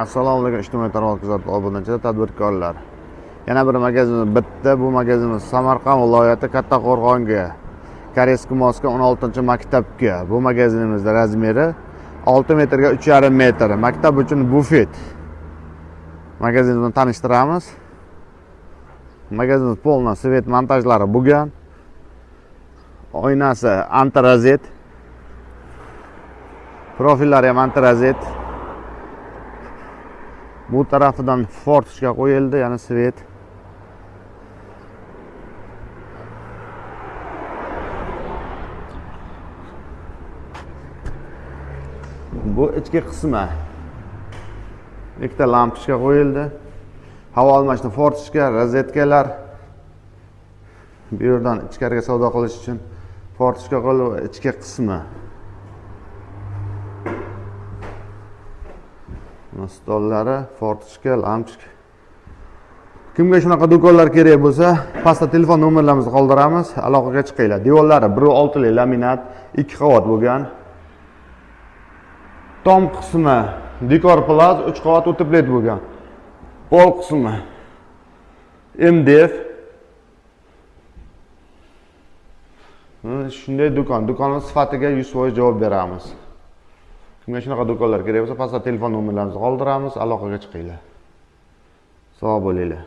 Assalomu alaykum ijtimoiy tarmoq kuzatib obunachilar, tadbirkorlar. Yana bir magazinimiz bitta. Bu magazinimiz Samarqand viloyati Kattaqo'rg'onga, Koreyskiy mostga 16-maktabga. Bu magazinimizda razmeri 6 metrga 3,5 metr. Maktab uchun bufet. Magazinimizni tanishtiramiz. Magazinimiz polna svet montajlari bo'lgan. Oynasi antirazet. Profillari ham antirazet. Bu tarafidan fortochka qo'yildi, ya'ni svet. Bu ichki qismi. Ikkita lampochka qo'yildi. Havo almashni fortochka, rozetkalar. Bu yerdan ichkariga savdo qilish uchun fortochka qo'yildi, ichki qismi. Stollari, fortochka, lampochka. Kimga shunaqa do'konlar kerak bo'lsa, pastda telefon nomerlarimizni qoldiramiz, aloqaga chiqinglar. Devorlari 1.6 lik laminat, 2 qavat bo'lgan. Tom qismi dekor plaz, 3 qavat uteplet bo'lgan. Pol qismi MDF. Shunday do'kon. Do'konning sifatiga 100% javob beramiz. Kimga shunaqa do'konlar kerak bo'lsa, pastda telefon nomerlarimizni qoldiramiz, aloqaga chiqinglar. Sog' bo'linglar.